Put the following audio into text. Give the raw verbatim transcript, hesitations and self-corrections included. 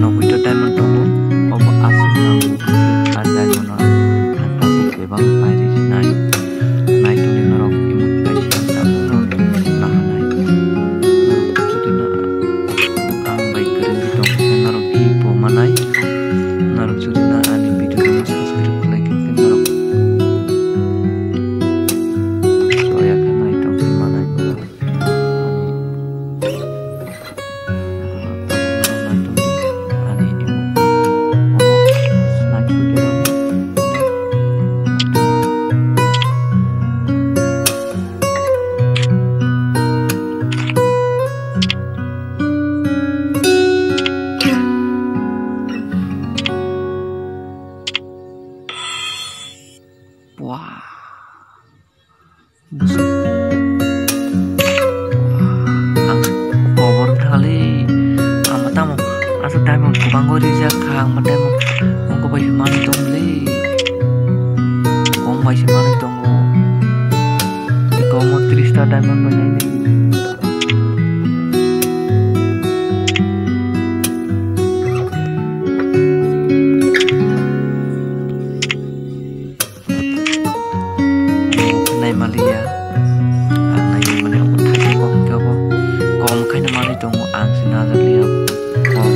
noboi ta diamond tongo, obo aswk nango, a diamond no ang tabuk bebak pairi nai, nai tongwi norok emote paisa tabuk no nahanai. Norok jodi no ang bai kwrwngwi tongkhe norok hi bo manai, norok jodi no ani video no subscribe khlai khe norok soya khe nai tongwi manai. Wah. Ang kobor thali, ang tamo, aswk diamond kwbangwi rijak kha, ang diamond mokol bai se manwi tongmani, kong bai se manwi tongo, kong o tris ta diamond bai nai. Nai maliya. Ang nai mani obo thani kok khe obo kom khaina manwi tongo, ang se najak liya. Kom